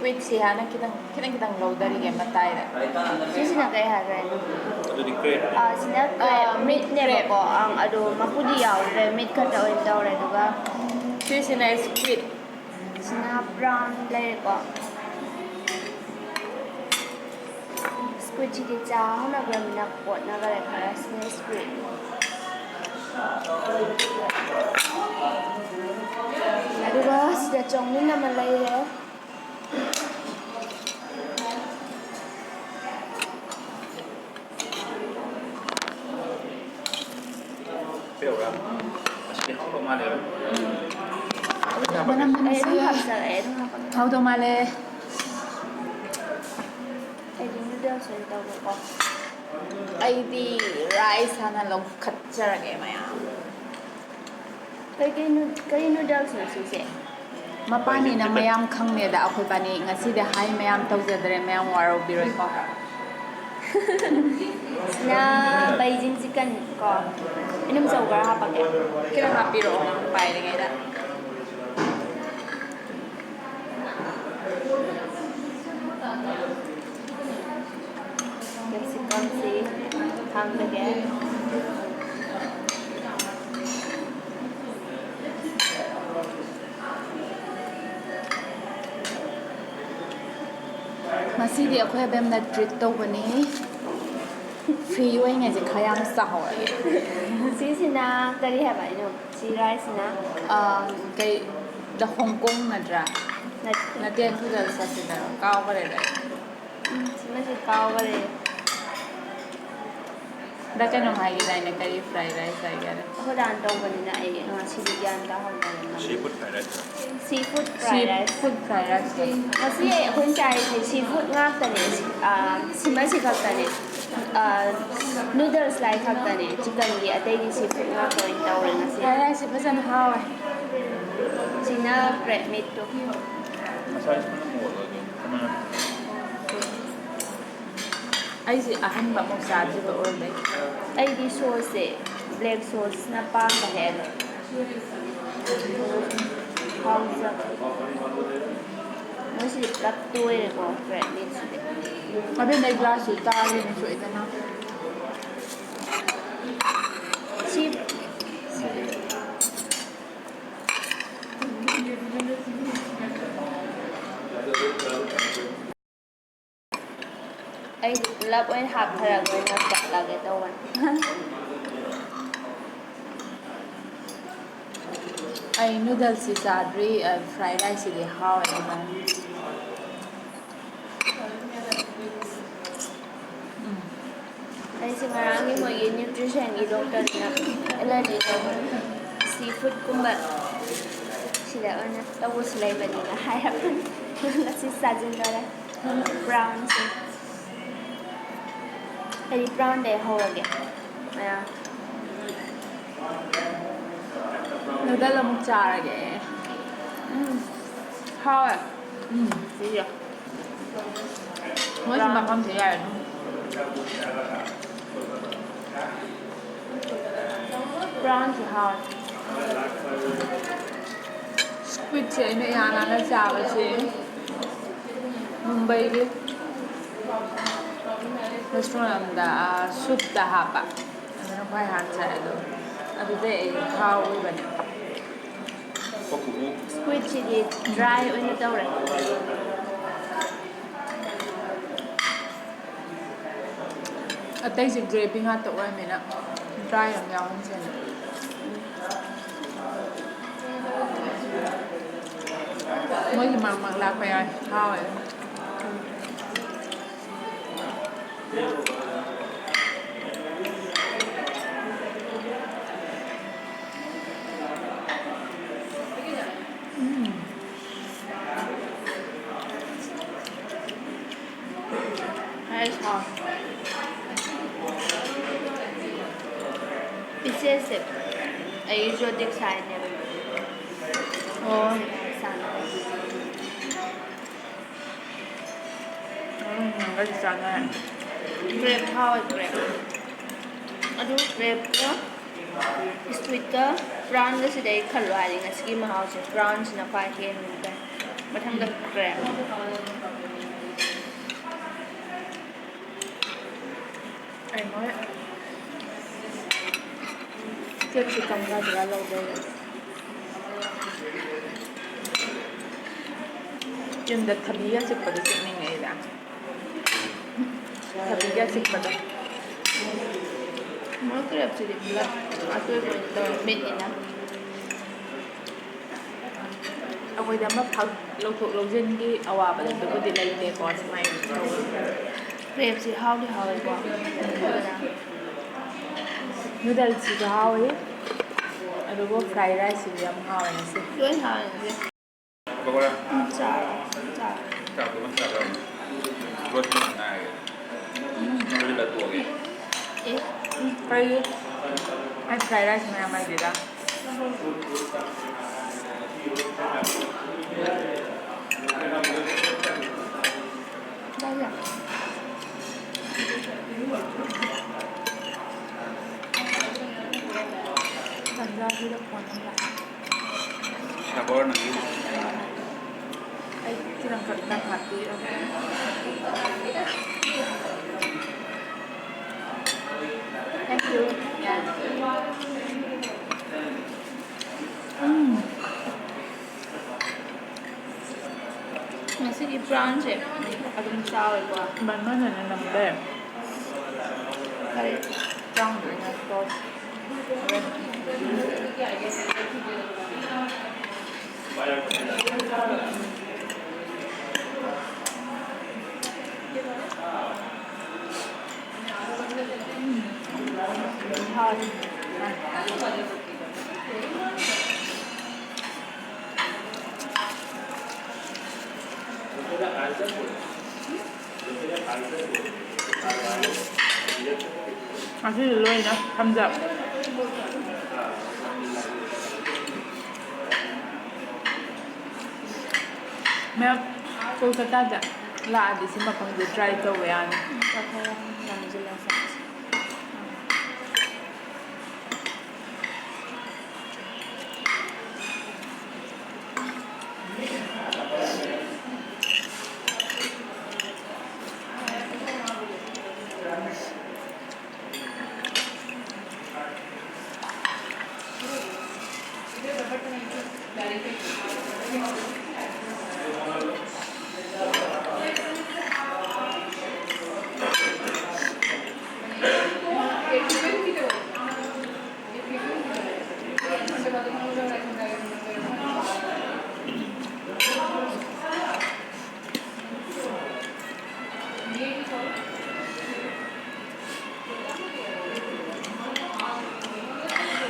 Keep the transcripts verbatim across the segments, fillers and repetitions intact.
Squid ꯁꯤ ꯍꯥꯟꯅ ꯈꯤꯇꯪ ꯈꯤꯇꯪ ꯈꯤꯇꯪ ꯂꯧꯗꯔꯤꯒꯦ ꯃꯇꯥꯏꯗ꯫ ꯁꯤꯁꯤꯅ ꯀꯩ ꯍꯥꯏꯈ꯭ꯔꯦ? ꯑꯗꯨꯗꯤ ꯀ꯭ꯔꯦꯞ ꯑꯥ, ꯁꯤꯅ ꯑꯥ, crab meat ꯅꯦꯕꯀꯣ꯫ ꯑꯪ, ꯑꯗꯣ ꯃꯀꯨꯗꯤ ꯌꯥꯎꯗ꯭ꯔꯦ, meat ꯈꯛꯇ ꯑꯣꯏꯅ ꯇꯧꯔꯦ꯫ ꯑꯗꯨꯒ ꯁꯤꯁꯤꯅ squid꯫ ꯁꯤꯅ prawn ꯂꯩꯔꯦꯀꯣ꯫ Squid ꯁꯤꯗꯤ ꯆꯥ ꯍꯧꯅꯈ꯭ꯔꯕꯅꯤꯅ ꯀꯣꯠꯅꯈꯔꯦ ꯈꯔ꯫ ꯁꯤꯅ squid꯫ ꯑꯗꯨꯒ ꯁꯤꯗ ꯆꯧꯃꯤꯟ ꯑꯃ ꯂꯩꯔꯦ꯫ ꯀꯩꯗꯧꯕ꯭ꯔꯥ? ꯑꯁꯤꯗꯤ ꯍꯥꯎꯗꯧ ꯃꯥꯜꯂꯦ꯫ ꯃꯅꯝ ꯑꯩ ꯑꯗꯨꯝ ꯅꯨꯡꯁꯤꯌꯦ꯫ ꯍꯥꯞꯆꯔꯛꯑꯦ, ꯑꯗꯨꯝ ꯍꯥꯞꯄꯛꯀꯦ꯫ ꯍꯥꯎꯗꯧ ꯃꯥꯜꯂꯦ꯫ ꯑꯩꯗꯤ noodles ꯑꯣꯏꯅ ꯇꯧꯒꯦꯀꯣ꯫ ꯑꯩꯗꯤ rice ꯍꯥꯟꯅ ꯂꯧꯈꯠꯆꯔꯒꯦ ꯃꯌꯥꯝ꯫ ꯀꯩꯀꯩ ꯅꯨ-, ꯀꯩ noodles ꯅꯣ ꯁꯤꯁꯦ? ꯃꯄꯥꯟꯅꯤꯅ ꯃꯌꯥꯝ ꯈꯪꯅꯦꯗ꯫ ꯑꯩꯈꯣꯏꯕꯥꯅꯤ ꯉꯁꯤꯗꯤ ꯍꯥꯏ ꯃꯌꯥꯝ ꯇꯧꯖꯗ꯭ꯔꯦ, ꯃꯌꯥꯝ ꯋꯥꯔꯧꯕꯤꯔꯣꯏꯀꯣ꯫ ꯁꯤꯅ Beijing chicken ꯀꯣ꯫ ꯑꯩꯅ ꯃꯆꯧ ꯈꯔ ꯍꯥꯞꯄꯛꯀꯦ꯫ ꯈꯤꯇꯪ ꯍꯥꯞꯄꯤꯔꯛꯑꯣ ꯅꯪ ꯄꯥꯏꯔꯤꯉꯩꯗ꯫ Capsicum ꯁꯤ ꯊꯥꯡꯗꯒꯦ꯫ ꯉꯁꯤꯗꯤ ꯑꯩꯈꯣꯏ ꯑꯕꯦꯝꯅ treat ꯇꯧꯕꯅꯤ꯫ Free ꯑꯣꯏꯉꯩꯁꯦ ꯈꯔ ꯌꯥꯝ ꯆꯥꯍꯧꯔꯦ꯫ ꯁꯤꯁꯤꯅ ꯀꯔꯤ ꯍꯥꯏꯕ ꯑꯩꯅꯣ? ꯁꯤ rice ꯁꯤꯅ? ꯑꯥ, ꯀꯩ, the Hong Kong ꯅꯠꯇ꯭ꯔꯥ? ꯅꯠꯇꯦ꯫ ꯅꯠꯇꯦ, ꯑꯗꯨꯗ ꯆꯠꯁꯤꯗꯅ ꯀꯥꯎꯈ꯭ꯔꯦꯗ꯫ ꯎꯝ, ꯁꯤꯃꯁꯤ ꯀꯥꯎꯈꯔꯦ꯫ ꯗ ꯀꯩꯅꯣꯝ ꯍꯥꯏꯈꯤꯗꯥꯏꯅꯦ, ꯀꯔꯤ fried rice ꯍꯥꯏꯒꯦꯔꯦ? ꯑꯩꯈꯣꯏ ꯗꯥꯅ ꯇꯧꯕꯅꯤꯅ ꯑꯩ ꯉꯁꯤꯗꯤ ꯒ꯭ꯌꯥꯟ ꯇꯥꯍꯧꯗ꯭ꯔꯦ꯫ Seafood fried rice꯫ Seafood fried rice꯫ Seafood fried rice꯫ ꯉꯁꯤ ꯑꯩꯈꯣꯏꯅ ꯆꯥꯔꯤꯁꯦ seafood ꯉꯥꯛꯇꯅꯦ꯫ ꯑꯥ, ꯁꯤꯃꯁꯤ ꯈꯛꯇꯅꯦ꯫ ꯑꯥ, noodles ꯂꯥꯏ ꯈꯛꯇꯅꯦ꯫ Chickenꯒꯤ ꯑꯇꯩꯗꯤ seafood ꯉꯥꯛꯇ ꯑꯣꯏꯅ ꯇꯧꯔꯦ ꯉꯁꯤ꯫ Fried rice ꯁꯤ ꯐꯖꯅ ꯍꯥꯎꯋꯦ꯫ ꯁꯤꯅ crab meatꯇꯣ꯫ ꯃꯁꯥꯏꯁ ꯐꯖꯅ ꯃꯣꯠꯂꯣ ꯑꯗꯨ ꯀꯃꯥꯏꯅ? ꯑꯩꯁꯦ ꯑꯍꯟꯕ ꯑꯃꯨꯛ ꯆꯥꯗ꯭ꯔꯤꯕ ꯑꯣꯏꯕꯩ꯫ ꯑꯩꯗꯤ sauceꯁꯦ black sauceꯅ ꯄꯥꯝꯕ ꯍꯦꯜꯂꯦ꯫ ꯍꯥꯎꯖꯕ꯫ ꯃꯣꯏꯁꯤꯗꯤ ꯄꯨꯂꯞ ꯇꯣꯏꯔꯦꯀꯣ, ꯕ꯭ꯔꯦꯗ ꯃꯤꯠꯁꯤꯗꯤ꯫ ꯑꯕꯦꯝꯃ, ꯑꯩ ꯒ꯭ꯂꯥꯁꯁꯤ ꯇꯥꯔꯤꯅꯦ ꯁꯣꯏꯗꯅ꯫ ꯁꯤ, ꯁꯤ꯫ ꯑꯩꯗꯤ ꯄꯨꯂꯞ ꯑꯣꯏꯅ ꯍꯥꯞꯊꯔꯒ ꯑꯣꯏꯅ ꯐꯨꯠꯂꯒꯦ ꯇꯧꯕꯅꯤ꯫ ꯑꯩ ꯅꯨꯗꯜꯁꯁꯤ ꯆꯥꯗ꯭ꯔꯤ, ꯑ, ꯐ꯭ꯔꯥꯏ ꯔꯥꯏꯁꯁꯤꯗꯤ ꯍꯥꯎꯋꯦ ꯑꯗꯨꯝ꯫ ꯎꯝ꯫ ꯑꯩꯁꯦ ꯉꯔꯥꯡꯒꯤ ꯃꯣꯏꯒꯤ ꯅ꯭ꯌꯨꯇ꯭ꯔꯤꯁꯟꯒꯤ ꯗꯣꯛꯇꯔꯗꯨꯅ ꯑꯦꯂꯔꯖꯤ ꯇꯧꯕ ꯁꯤ ꯐꯨꯗꯀꯨꯝꯕ ꯁꯤꯗ ꯑꯣꯏꯅ ꯇꯧꯕꯁꯨ ꯂꯩꯕꯅꯤꯅ ꯍꯥꯏꯔꯛꯄꯅꯤ꯫ ꯉꯁꯤ ꯆꯥꯁꯤꯟꯗꯣꯔꯦ ꯕ꯭ꯔꯥꯎꯟꯁꯦ꯫ ꯑꯩꯗꯤ ꯕ꯭ꯔꯥꯎꯟꯗꯩ ꯍꯧꯔꯒꯦ꯫ ꯃꯌꯥꯝ꯫ ꯅꯨꯗꯜ ꯑꯃꯨꯛ ꯆꯥꯔꯒꯦ꯫ ꯎꯝ꯫ ꯍꯥꯎꯋꯦ꯫ ꯎꯝ꯫ ꯁꯤꯁꯦ꯫ ꯃꯣꯏꯁꯤ ꯕ꯭ꯔꯥꯎꯟ꯫ ꯃꯐꯝꯁꯦ ꯌꯥꯔꯦ ꯑꯗꯨꯝ꯫ ꯕ꯭ꯔꯥꯎꯟꯁꯤ ꯍꯥꯎꯋꯦ꯫ ꯁ꯭ꯀ꯭ꯋꯤꯠꯁꯦ ꯑꯩꯅ ꯏꯍꯥꯟ ꯍꯥꯟꯅ ꯆꯥꯕꯁꯦ ꯃꯨꯝꯕꯩꯒꯤ ꯔꯦꯁꯇꯨꯔꯦꯟ ꯑꯃꯗ, ꯑ, ꯁꯨꯞꯇ ꯍꯥꯞꯄ꯫ ꯑꯗꯨꯅ ꯈ꯭ꯋꯥꯏ ꯍꯥꯟꯅ ꯆꯥꯏ ꯑꯗꯣ꯫ ꯑꯗꯨꯗꯩ ꯑꯩ ꯍꯥꯎꯈꯤꯕꯅꯦ꯫ ꯁ꯭ꯀ꯭ꯋꯤꯠꯁꯤꯗꯤ ꯗ꯭ꯔꯥꯏ ꯑꯣꯏꯅ ꯇꯧꯔꯦ꯫ ꯑꯇꯩꯁꯦ ꯒ꯭ꯔꯦꯚꯤ ꯉꯥꯛꯇ ꯑꯣꯏꯔꯃꯤꯅ ꯗ꯭ꯔꯥꯏ ꯑꯃ ꯌꯥꯎꯍꯟꯁꯦꯅ꯫ ꯃꯣꯏꯒꯤ ꯃꯔꯛ ꯃꯔꯛ ꯂꯥꯛꯄ ꯌꯥꯎꯋꯦ꯫ ꯍꯥꯎꯋꯦ꯫ ꯎꯝ꯫ ꯍꯥꯏ ꯁꯥꯎ꯫ ꯏꯆꯦꯁꯦ ꯑꯩꯒꯤ ꯖꯣꯗꯤꯛ ꯁꯥꯏꯅꯦꯕ꯫ ꯑꯣ꯫ ꯁꯥꯟꯅꯕ꯫ ꯎꯝ, ꯅꯪꯒꯗꯤ ꯆꯥꯟꯅꯔꯦ꯫ ꯒ꯭ꯔꯦꯞ ꯍꯥꯎꯋꯦ, ꯒ꯭ꯔꯦꯞ꯫ ꯑꯗꯨ ꯒ꯭ꯔꯦꯞꯀ ꯁ꯭ꯋꯤꯠꯀ ꯕ꯭ꯔꯥꯎꯟꯒꯁꯤꯗꯤ ꯑꯩ ꯈꯜꯂꯣ ꯍꯥꯏꯔꯗꯤ ꯉꯁꯤꯒꯤ ꯃꯍꯥꯎꯁꯦ ꯕ꯭ꯔꯥꯎꯟꯁꯤꯅ ꯈ꯭ꯋꯥꯏ ꯍꯦꯟꯕꯅꯤ ꯀꯩꯅꯣ꯫ ꯃꯊꯪꯗ ꯀꯔꯤ? ꯑꯩ ꯃꯣꯏ capsicum ꯒ ꯂꯧꯗꯣꯏꯅꯦ꯫ ꯌꯨꯝꯗ ꯊꯕꯤꯒ ꯆꯤꯛꯄꯗꯣ ꯆꯤꯛꯅꯤꯡꯉꯦ ꯑꯩꯗꯤ꯫ ꯊꯕꯤꯒ ꯆꯤꯛꯄꯗꯣ꯫ ꯃꯣꯏ crab ꯁꯤꯗꯤ ꯄꯨꯂꯞ ꯑꯇꯣꯏꯕ ꯑꯣꯏꯅ ꯇꯧꯔꯦ, ꯃꯤꯠꯅꯤꯅ꯫ ꯑꯩꯈꯣꯏꯗ ꯑꯃ ꯐꯛ ꯂꯧꯊꯣꯛ ꯂꯧꯁꯤꯟꯒꯤ ꯑꯋꯥꯕꯗꯨꯕꯨꯗꯤ ꯂꯩꯇꯦꯀꯣ, ꯁꯨꯃꯥꯏꯅ ꯇꯧꯕꯁꯦ꯫ Crab ꯁꯤ ꯍꯥꯎꯗꯤ ꯍꯥꯎꯋꯦꯀꯣ꯫ Noodles ꯁꯤꯁꯨ ꯍꯥꯎꯋꯤ, ꯑꯗꯨꯕꯨ fried rice ꯁꯤꯁꯨ ꯌꯥꯝ ꯍꯥꯎꯋꯦ ꯉꯁꯤ꯫ ꯂꯣꯏ ꯍꯥꯎꯋꯦ ꯉꯁꯤ꯫ ꯄꯀꯧꯔꯥ꯫ ꯎꯝ, ꯆꯥꯔꯣ꯫ ꯆꯥꯔꯣ꯫ ꯆꯥꯛꯇꯣ ꯑꯗꯨꯝ ꯆꯥꯔꯣ꯫ ꯔꯣꯁ ꯃꯅꯥ ꯉꯥꯏꯔꯒꯦ꯫ ꯎꯝ꯫ ꯅꯪ ꯂꯣꯏꯁꯤꯜꯂ ꯇꯣꯛꯑꯒꯦ꯫ ꯑꯦ꯫ ꯎꯝ, ꯀꯔꯤ? ꯑꯩ fried rice ꯃꯌꯥꯝ ꯂꯩꯇꯦꯗ꯫ ꯌꯥꯏ, ꯌꯥꯏ꯫ ꯇꯟꯖꯥꯁꯤꯗ phone ꯑꯃ ꯂꯥꯛꯑꯦ꯫ ꯁꯥꯒꯣꯔ ꯅꯪꯒꯤ꯫ ꯑꯩ ꯈꯤꯇꯪꯈꯛ ꯅꯪ ꯍꯥꯞꯄꯤꯔꯣ꯫ Thank you. ꯎꯝ꯫ ꯉꯁꯤꯒꯤ prawn ꯁꯦ ꯑꯗꯨꯝ ꯆꯥꯎꯋꯦꯀꯣ꯫ ꯃꯟꯃꯟꯗꯅ ꯅꯝꯗꯦ꯫ ꯀꯔꯤ? Prawn ꯗꯣ ꯑꯩꯅ sauce꯫ ꯉꯁꯤꯗꯤ ꯂꯣꯏꯅ ꯊꯝꯖ꯫ ꯃꯌꯥꯝ ꯀꯣꯜꯀꯇꯥꯗ ꯂꯥꯛꯑꯗꯤ ꯁꯤ ꯃꯐꯝꯁꯦ try ꯇꯧꯕ ꯌꯥꯅꯤ꯫ ꯈꯔ ꯌꯥꯝ ꯅꯝꯁꯤꯜꯂꯁꯦ꯫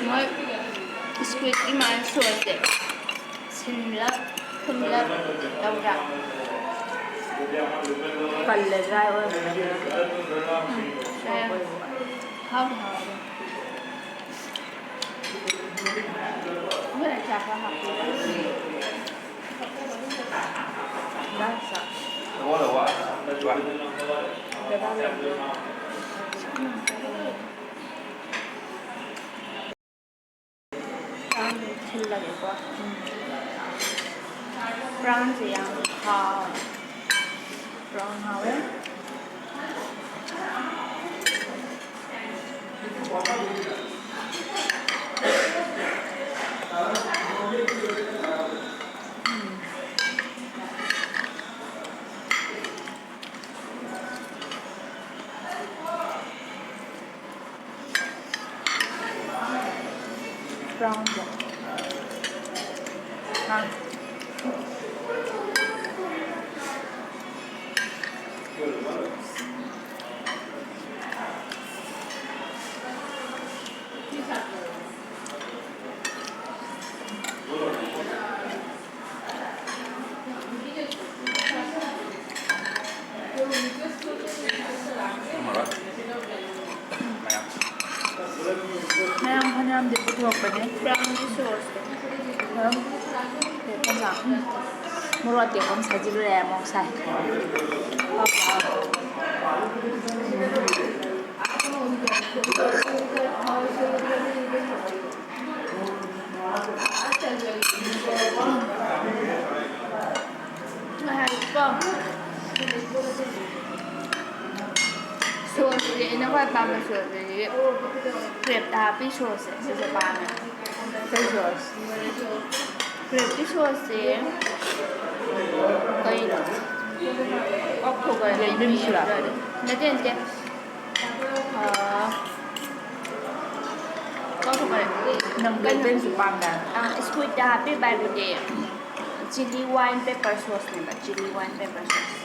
ꯃꯣꯏ squid ꯀꯤ ꯃꯥꯒꯤ sauce ꯁꯦ ꯁꯤꯟꯂꯞ ꯊꯨꯝꯂꯞ ꯇꯧꯗ꯭ꯔꯥ? ꯀꯜꯂꯦ, dry ꯑꯣꯏꯕꯅꯤꯅ꯫ ꯎꯝ, dry ꯑꯣꯏ꯫ ꯍꯥꯎꯗꯤ ꯍꯥꯎꯋꯦ ꯑꯗꯨꯝ꯫ ꯃꯣꯏꯅ ꯆꯥꯛ ꯈꯔ ꯍꯥꯞꯄꯤꯔ꯫ ꯗꯥꯜ ꯆꯥꯛ꯫ ꯗꯗꯥ ꯂꯩ꯫ ꯆꯥꯛ ꯊꯤꯜꯂꯒꯦꯀꯣ꯫ ꯎꯝ꯫ Prawn ꯁꯦ ꯌꯥꯝ ꯍꯥꯎꯋꯦ꯫ Prawn ꯍꯥꯎꯋꯦ꯫ Prawn ꯁꯦ꯫ ꯑꯥ꯫ ꯃꯌꯥꯝ ꯐꯅꯌꯥꯝꯗꯤ ꯄꯨꯊꯣꯛꯄꯅꯦ꯫ Prawn ꯒꯤ sauce ꯇꯣ꯫ ꯑꯗꯨꯝ ꯀꯩꯅꯣ, ꯎꯝ꯫ ꯃꯣꯔꯣꯛ ꯑꯇꯦꯛꯄ ꯑꯃ ꯁꯥꯖꯤꯜꯂꯨꯔꯦ, ꯑꯃꯨꯛ ꯁꯥꯏ꯫ ꯉꯥꯏꯍꯥꯛꯀꯣ꯫ Sauce ꯁꯦ ꯑꯩꯅ ꯈ꯭ꯋꯥꯏ ꯄꯥꯝꯕ sauce ꯁꯦ crab ꯇ ꯍꯥꯞꯄꯤ sauce ꯁꯦ ꯁꯤꯁꯦ ꯄꯥꯝꯃꯦ꯫ ꯀꯩ sauce? ꯕ꯭ꯔꯦꯗꯀꯤ ꯁꯣꯁꯁꯦ ꯀꯩꯅꯣ? ꯀꯥꯎꯊꯣꯛꯈ꯭ꯔꯦ꯫ ꯕ꯭ꯂꯦꯛ ꯕꯤꯟꯁꯔꯥ? ꯅꯠꯇꯦ, ꯅꯠꯇꯦ꯫ ꯑꯥ, ꯀꯥꯎꯊꯣꯛꯈ꯭ꯔꯦ꯫ ꯅꯪ ꯕ꯭ꯂꯦꯛ ꯀꯩꯅꯣ? ꯕꯤꯟꯁꯁꯨ ꯄꯥꯝꯗꯥꯏ? ꯑꯥ, ꯁ꯭ꯀꯨꯏꯠꯇ ꯍꯥꯞꯄꯤꯕ ꯍꯥꯏꯕꯗꯤ ꯆꯤꯂꯤ ꯋꯥꯏꯟ ꯄꯦꯄꯔ ꯁꯣꯁꯅꯦꯕ, chilli wine pepper sauce.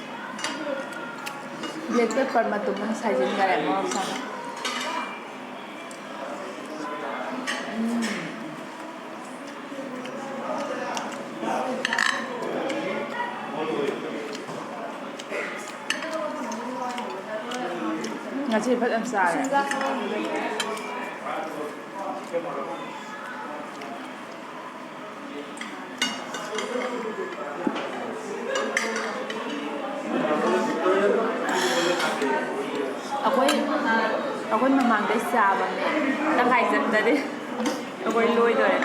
Black pepper ꯃꯇꯨꯝ ꯑꯃ ꯁꯥꯏꯖꯤꯟꯈꯔꯦ, ꯃꯣꯔꯣꯛ ꯁꯥꯅ꯫ ꯎꯝ꯫ ꯉꯁꯤ ꯐꯖꯅ ꯆꯥꯔꯦ꯫ ꯑꯩꯈꯣꯏ, ꯑꯩꯈꯣꯏ ꯃꯃꯥꯡꯗꯩ ꯆꯥꯕꯅꯦ, ꯇꯪꯈꯥꯏ ꯆꯟꯗꯔꯦ꯫ ꯑꯩꯈꯣꯏ ꯂꯣꯏꯗꯣꯔꯦ꯫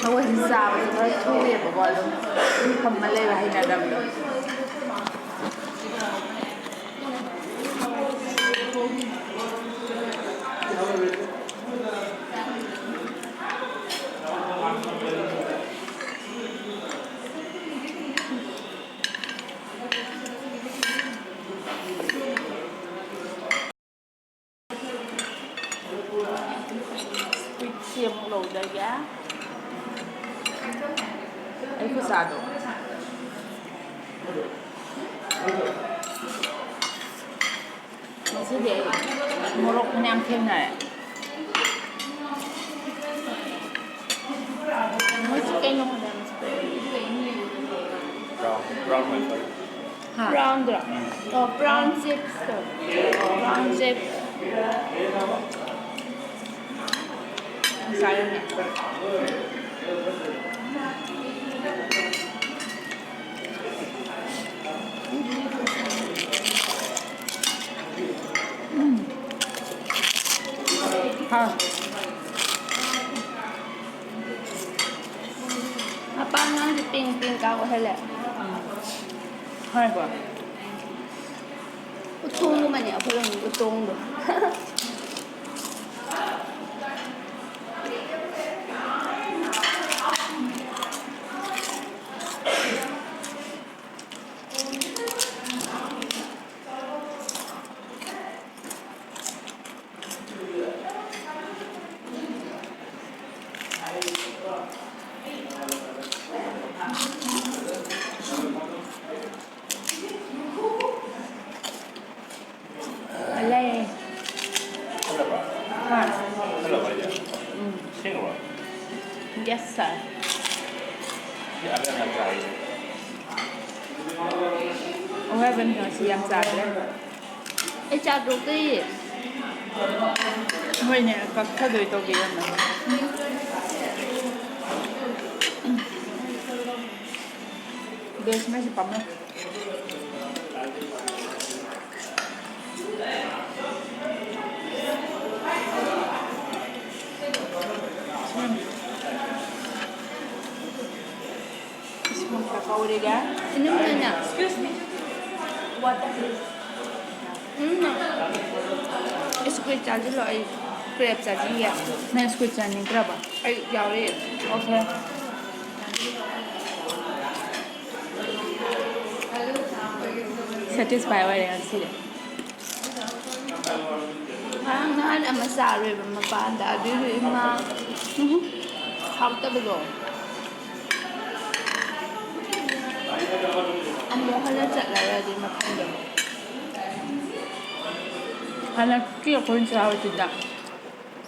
ꯑꯩꯈꯣꯏꯁꯤ ꯆꯥꯕꯁꯨ ꯈꯔ ꯊꯨꯏꯌꯦꯕꯀꯣ, ꯑꯗꯨꯝ ꯐꯝꯃ ꯂꯩꯕ ꯍꯩꯅꯗꯕꯗꯣ꯫ ꯁ꯭ꯀꯨꯏꯠꯁꯤ ꯑꯃꯨꯛ ꯂꯧꯖꯒꯦ꯫ ꯑꯩ ꯈꯨꯆꯥꯗꯣ꯫ ꯉꯁꯤꯗꯤ ꯑꯩ ꯃꯣꯔꯣꯛ ꯐꯅꯌꯥꯝ ꯊꯦꯡꯅꯔꯦ꯫ ꯃꯣꯏꯁꯤ ꯀꯩꯅꯣ ꯈꯪꯗꯦ, ꯃꯁꯤ ꯀꯩꯅꯣ? ꯕ꯭ꯔꯥꯎꯟ, ꯕ꯭ꯔꯥꯎꯟ ꯑꯣꯏꯕ꯫ ꯍꯥ? ꯕ꯭ꯔꯥꯎꯟꯗꯨꯔꯣ? ꯎꯝ꯫ ꯑꯣ, ꯕ꯭ꯔꯥꯎꯟ ꯆꯤꯞꯁꯇꯣ꯫ Brown chips. ꯌꯥꯝ ꯆꯥꯅꯤꯡꯉꯦ꯫ ꯎꯝ꯫ ꯍꯥꯎ꯫ ꯃꯄꯥꯟ ꯉꯥꯡꯁꯦ ꯄꯤꯡ ꯄꯤꯡ ꯀꯥ ꯑꯣꯏꯍꯜꯂꯦ꯫ ꯎꯝ꯫ ꯍꯥꯎꯕ꯭ꯔꯣ? ꯎꯇꯣꯡꯒꯨꯝꯕꯅꯦ ꯑꯩꯈꯣꯏꯔꯣꯝꯒꯤ ꯎꯇꯣꯡꯗꯣ꯫ ꯑꯣꯍꯦꯕꯟ ꯉꯁꯤ ꯌꯥꯝ ꯆꯥꯗ꯭ꯔꯦ꯫ ꯑꯩ ꯆꯥ ꯇꯣꯛꯇ꯭ꯔꯤꯌꯦ꯫ ꯃꯣꯏꯅꯦ ꯀꯛꯊꯗꯣꯏ ꯇꯧꯕꯤꯔꯝꯃꯦ꯫ ꯕꯦꯁꯃꯦꯠꯁꯦ ꯄꯥꯝꯃꯨ꯫ ꯏꯁꯤꯡ ꯑꯃꯨꯛꯇ ꯀꯧꯔꯤꯒꯦ꯫ ꯏꯅꯝꯃꯅꯅꯦ꯫ Excuse me. Water, please. Um. Squid ꯆꯥꯁꯤꯜꯂꯣ, ꯑꯩ crab ꯆꯥꯁꯤꯟꯒꯦ꯫ ꯅꯪ squid ꯆꯥꯅꯤꯡꯗ꯭ꯔꯕ? ꯑꯩ ꯌꯥꯎꯔꯤ꯫ Okay. Satisfy ꯑꯣꯏꯔꯦ ꯉꯁꯤꯗꯤ꯫ ꯉꯔꯥꯡ ꯅꯍꯥꯟ ꯑꯃ ꯆꯥꯔꯨꯏꯕ ꯃꯄꯥꯟꯗ, ꯑꯗꯨꯏꯗꯨ ꯏꯃꯥ, ꯎꯝ, ꯍꯥꯎꯇꯕꯗꯣ꯫ ꯑꯃꯨꯛ ꯍꯟꯅ ꯆꯠꯂꯔꯣꯏ ꯑꯗꯨꯏ ꯃꯐꯝꯗꯣ꯫ ꯍꯟꯗꯛꯀꯤ ꯑꯩꯈꯣꯏꯅ ꯆꯥꯔꯨꯏꯗꯨꯗ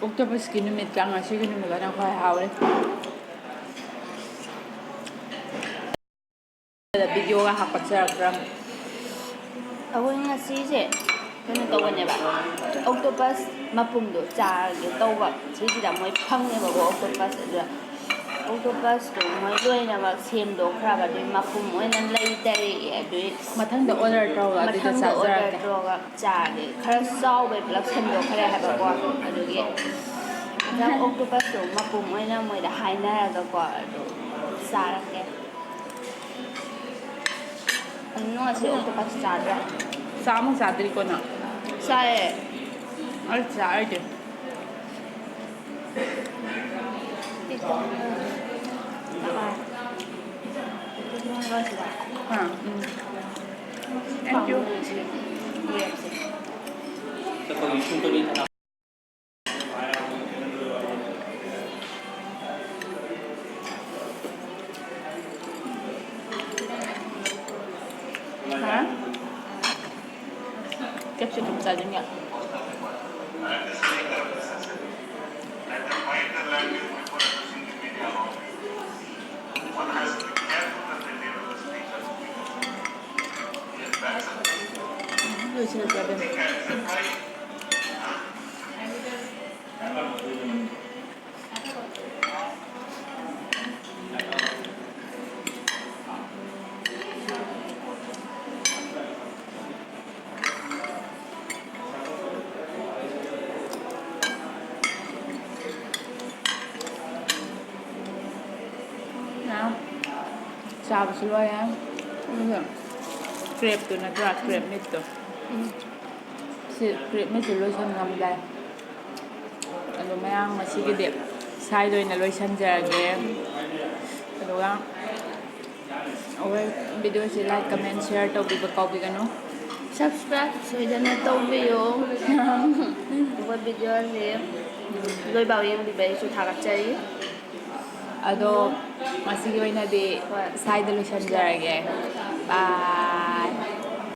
octopusꯀꯤ ꯅꯨꯃꯤꯠꯀ ꯉꯁꯤꯒꯤ ꯅꯨꯃꯤꯠꯀꯅ ꯈ꯭ꯋꯥꯏ ꯍꯥꯎꯔꯦ꯫ ꯚꯤꯗꯤꯑꯣꯒ ꯍꯥꯞꯀꯠꯆꯔꯛꯇ꯭ꯔꯥ? ꯑꯩꯈꯣꯏ ꯉꯁꯤꯁꯦ ꯀꯩꯅꯣ ꯇꯧꯕꯅꯦꯕ, octopus ꯃꯄꯨꯝꯗꯣ ꯆꯥꯔꯒꯦ ꯇꯧꯕ꯫ ꯁꯤꯁꯤꯗ ꯃꯣꯏ ꯐꯪꯉꯦꯕꯀꯣ octopus, ꯑꯗꯨꯗ octopusꯇꯣ ꯃꯣꯏ ꯂꯣꯏꯅꯃꯛ ꯁꯦꯝꯗꯣꯛꯈ꯭ꯔꯕ, ꯑꯗꯨꯏ ꯃꯄꯨꯝ ꯑꯣꯏꯅ ꯂꯩꯇꯔꯦ꯫ ꯑꯗꯨꯏ ꯃꯊꯪꯗ order ꯇꯧꯔꯒ ꯑꯗꯨꯗ ꯃꯊꯪꯗ order ꯆꯥꯖꯔꯛꯀꯦ꯫ ꯇꯧꯔꯒ ꯆꯥꯔꯒꯦ꯫ ꯈꯔ ꯆꯥꯎꯕꯩ ꯄꯨꯂꯞ ꯁꯦꯝꯗꯣꯛꯈ꯭ꯔꯦ ꯍꯥꯏꯕꯀꯣ, ꯑꯗꯨꯒꯤ ꯉꯁꯥꯏ octopusꯇꯣ ꯃꯄꯨꯝ ꯑꯣꯏꯅ ꯃꯣꯏꯗ ꯍꯥꯏꯅꯔꯒꯀꯣ ꯑꯗꯨ ꯆꯥꯔꯛꯀꯦ꯫ ꯅꯪ ꯉꯁꯤ octopus ꯆꯥꯗ꯭ꯔꯥ? ꯆꯥꯃꯨꯛ ꯆꯥꯗ꯭ꯔꯤꯀꯣ ꯅꯪ? ꯆꯥꯏꯌꯦ꯫ ꯑꯩ ꯆꯥꯔꯤꯗꯤ꯫ ꯑꯥ, ꯎꯝ꯫ Thank you꯫ ꯍꯥ? Capsicum ꯆꯥꯁꯤꯟꯒꯦ꯫ ꯆꯥꯕꯁꯨ ꯂꯣꯏꯔꯦ꯫ ꯑꯗꯨꯒ ꯀ꯭ꯔꯦꯞꯇꯨ ꯅꯠꯇ꯭ꯔꯥ? ꯀ꯭ꯔꯦꯞ ꯃꯤꯠꯇꯣ꯫ ꯎꯝ꯫ ꯁꯤ ꯀ꯭ꯔꯦꯞ ꯃꯤꯠꯇꯨ ꯂꯣꯏꯁꯟ ꯉꯝꯗꯥꯏ꯫ ꯑꯗꯣ ꯃꯌꯥꯝ ꯉꯁꯤꯒꯤꯗꯤ ꯁ꯭ꯋꯥꯏꯗ ꯑꯣꯏꯅ ꯂꯣꯏꯁꯟꯖꯔꯒꯦ꯫ ꯑꯗꯨꯒ ꯑꯩꯈꯣꯏ ꯚꯤꯗꯤꯑꯣꯁꯤ like, comment, share ꯇꯧꯕꯤꯕ ꯀꯥꯎꯕꯤꯒꯅꯨ꯫ Subscribe ꯁꯣꯏꯗꯅ ꯇꯧꯕꯤꯌꯨ꯫ ꯑꯩꯈꯣꯏ ꯚꯤꯗꯤꯑꯣꯁꯤ ꯂꯣꯏꯐꯥꯎ ꯌꯦꯡꯕꯤꯕ ꯑꯩꯁꯨ ꯊꯥꯒꯠꯆꯔꯤ꯫ ꯑꯗꯣ ꯉꯁꯤꯒꯤ ꯑꯣꯏꯅꯗꯤ ꯍꯣꯏ꯫ ꯁ꯭ꯋꯥꯏꯗ ꯂꯣꯏꯁꯟꯖꯔꯒꯦ꯫ Bye꯫